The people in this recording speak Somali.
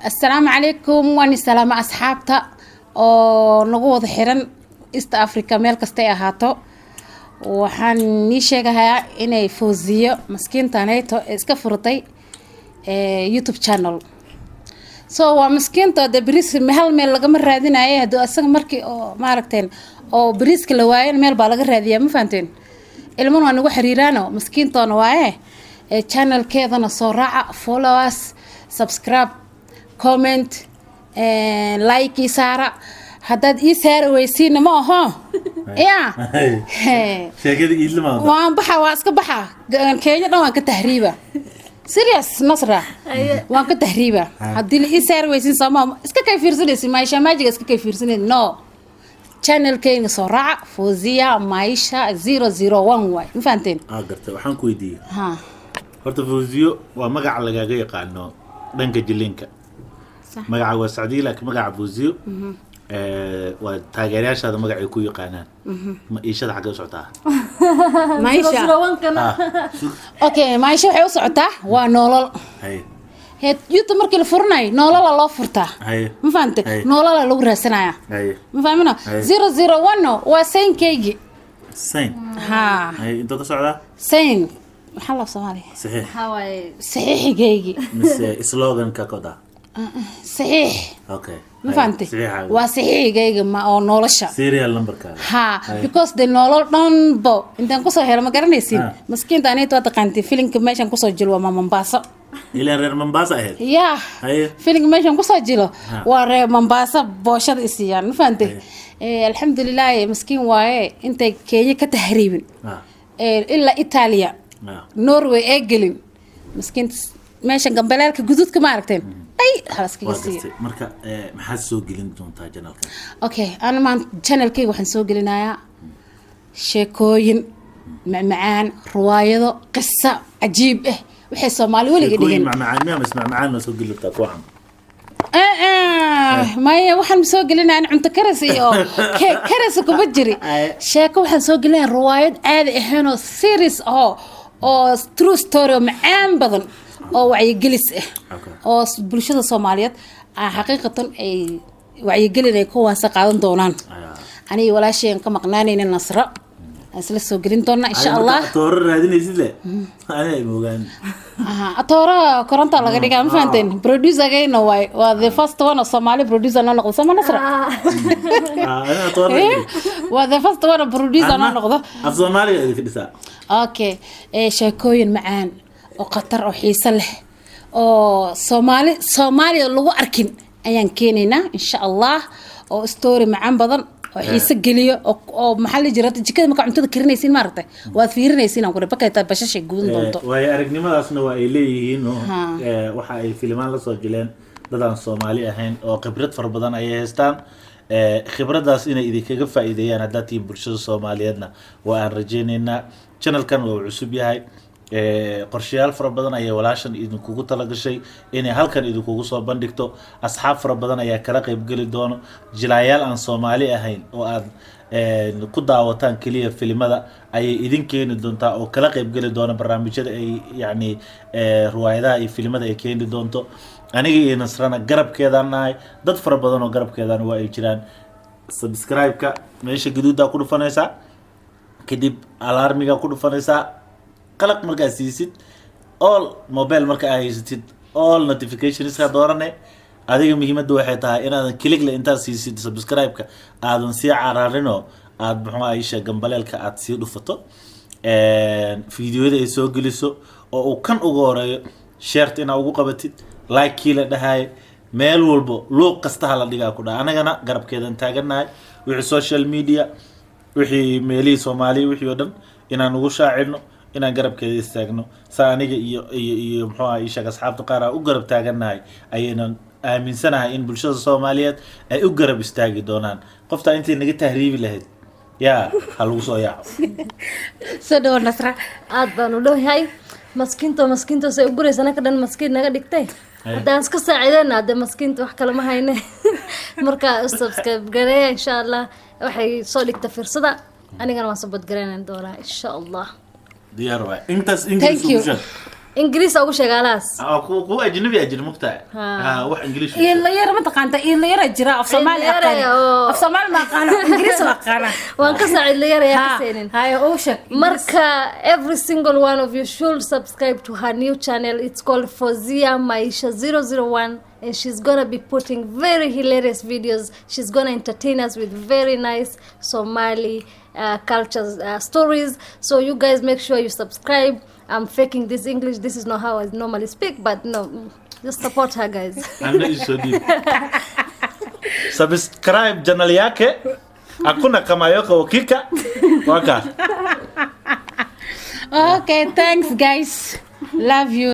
Assalaamu calaykum. Waan salaama asxaabta oo nagu wada xiran East Africa, meel kastay ahaato. Waxaan nii sheegahayaa inay Fawziyo maskiintaneyto ee iska furtay YouTube channel. So waa maskiinta de, bariis hal meel lagama raadinaye. Hadduu asaga markii oo maaragteen oo bariiska la waayo, meel baa laga raadiyaa, ma fahanteen? Ilmana waa nagu xiriiraano, maskiintoona waaye. Channelkeedana soo raaca, followers, subscribe, comment, like ii saara. Haddaad ii saari weysiinna ma aho ya. Sheekada iidlama. Waan baxa, waa iska baxa. Kenya dhan waan ka tahriiba. Serious, Nasra, waan ka tahriiba haddii la ii saari weysiin. Sooma iska kay fiirsanaysi Maisha Maajiga, iska kay fiirsanaysi. No, channelkeyga soo raaca, Fozia Maisha 001 waay, ma fahanteen? Aa, gartay. Waxaan ku weydiiyey, ha. Horta Fawziyo waa magaca lagaaga yaqaano dhanka jilinka. Magaca waa Sacdiya, laakiin magaca Fawziyo waa taageerayaashaada magacay ku yaqaanaan. Ma iishada xaggee u socotaa? Maisha. Ah, Okay, Maisha waxay u socotaa waa nolol. Heed YouTube markii la furanayo, nolola loo furtaa. Ma fahante? Nolola lagu raadsanaya. Ma fahmino? Haye. 001 waa signkeygi. Sign? Ha. Haye, intoo ka socdaa? Sign maxaa loo Soomaaliya? Saxiix. Waxaa waaye. Saxiixigeygi. Mise sloganka koda? Saxiix. Ma fahante? Saxiixaaga. Waa saxiixigeyga ma oo nolosha. Serial numberkaaga. Ha, because de nolol dhanbo intaan kusoo helo, ma garanaysin? Maskiinta anita waa taqaantay, filimka meeshan kusoo jilo waa ma Mombaaso. Ilaan reer Mombasa ahayd. Ya. Filimka meeshan kusoo jilo waa reer Mombaaso, booshada isiiyaan, ma fahantay? Alxamdulilahi, maskiin waaye, intay Kenya ka tahriibin ilaa Itaaliya, Norway ee gelin, maskiinta meeshan gambaleelka guduudka ma aragteen ay halaskaga Waa siiya. gartay. Marka maxaad soo gelin doontaa channelka? Okay, ana maanta channelkeyga waxaan soo gelinayaa sheekooyin macmacaan, riwaayado, qisa cajiib ah, waxay Soomaali weliga Sheekooyin dhigin. Macmacaan miya mise macmacaan ma soo geli kartaa kuwacan? Maya, waxaan soo gelinaya cunto karis iyo keeg karis kuma jiri. Sheeko waxaan soo gelinaya, riwaayad caadi ahayn oo series oo true story oo macaan badan oo wacyigelis ah oo bulshada Soomaaliyeed xaqiiqatan ay wacyigelin ay kuwaasa qaadan doonaan. Aniga walaasheen ka maqnaanayna Nasra aan isla soo gelin doonaa, insha Allah. Tooro raadinaysid le, ani ay moogaan. Aha, atoora koronta laga dhigaa, ma fahanteen? Producergayna waay, waa the first one oo Soomaali producer noo noqdo, sama Nasra? Aniga tooro. Waa the first one oo producer noo noqdo. Af Soomaaliga idinka dhisaa. Okay, sheekooyin macaan oo khatar oo xiiso leh oo Soomaali Soomaaliya lagu arkin ayaan keenaynaa, insha Allah, oo story macaan badan oo xiiso geliyo oo maxaa la jira, jikada markaa cuntada karinaysiin, maaragtay, waad fiirinaysiin, aan ku bakaytaa bashashay gudan doonto. Waayo aragnimadaasna waa ay leeyihiin oo waxa ay filimaan lasoo jileen dad aan Soomaali ahayn oo khibrad fara badan ayay haystaan. Khibradaas inay idinkaga faa'iideeyaan haddaad tihiin bulshada Soomaaliyeedna waa aan rajaynaynaa. Channelkan waa uu cusub yahay. Qorshayaal fara badan ayay walaashan idinkugu talagashay inay halkan idinkugu soo bandhigto. Asxaab fara badan ayaa kala qaybgeli doono, jilaayaal aan Soomaali ahayn oo aad ku daawataan keliya filimada ayay idin keeni doontaa oo kala qaybgeli doona barnaamijyada ay yacni riwaayadaha iyo filimada ay keeni doonto. Aniga iyo Nasrana garabkeedaan nahay, dad fara badan oo garabkeedana waa ay jiraan. Subscribe-ka meesha gaduudaa ku dhufanaysaa, kadib alarmiga ku dhufanaysaa. Qalaq markaad siisid, all mobile marka aad haysatid, all notificationska doorane. Adiga muhiimadda waxay tahay inaadan clickle intaad siisid subscribe-ka aadan sii cararinoo aad muxuu aisha gambaleelka aad sii dhufato, videoyada ay soo geliso oo uu kan ugu horeeyo, shareta inaa ugu qabatid, like-kii la dhahayo, meel walbo luuq kastaha la dhigaa ku dhaha. Anagana garabkeedan taagannahay, wixii social media, wixii meelihii Soomaaliya, wixii oo dhan inaan ugu shaacirno, inaan garabkeeda istaagno. Saa aniga iyo muxuu aha ishaeg asxaabta qaar aan u garab taagannahay ayaynan aaminsanahay in bulshada Soomaaliyeed ay u garab istaagi doonaan. Qoftaa intay naga tahriibi lahayd, yaa ha lagu soo yaaco. Soo dhawo, Nasra. Aad baan u dhowyahay. Maskiinto maskiinto say u guraysa, anaka dhan maskiin naga dhigtay. Haddaan iska saacideyna hadde, maskiinta wax kale ma hayne. Marka subscribe gareeya, insha Allah. Waxay soo dhigta fiirsada, anigana waan support gareynan doonaa, insha Allah. Diyaar waay intaas. Thank English you. Ugu sheeg. Ingiriis ugu sheegaalahaas. Ah, kuwa ajnabi ajir mugtahay. Ha. Ha, wax Ingiliish. Iidlayar ma taqaanta? Iidlayara jira, af Soomaali Iidlayara aqaana. Af Soomaali ma aqaana, Ingiriis ma aqaana. Waan ka saa cidlayar ayaa ka seenin. Hayo, uu sheeg. Marka every single one of you should subscribe to her new channel. It's called Fozia Maisha 001, and she's gonna be putting very hilarious videos. She's gonna entertain us with very nice Somali culture stories. So you guys make sure you subscribe. I'm faking this English. This is not how I normally speak, but no, just support her, guys. Anna isoo dhiib. Subscribe channel yake, hakuna kama yoko uhakika waa kaas. Okay, thanks guys, love you.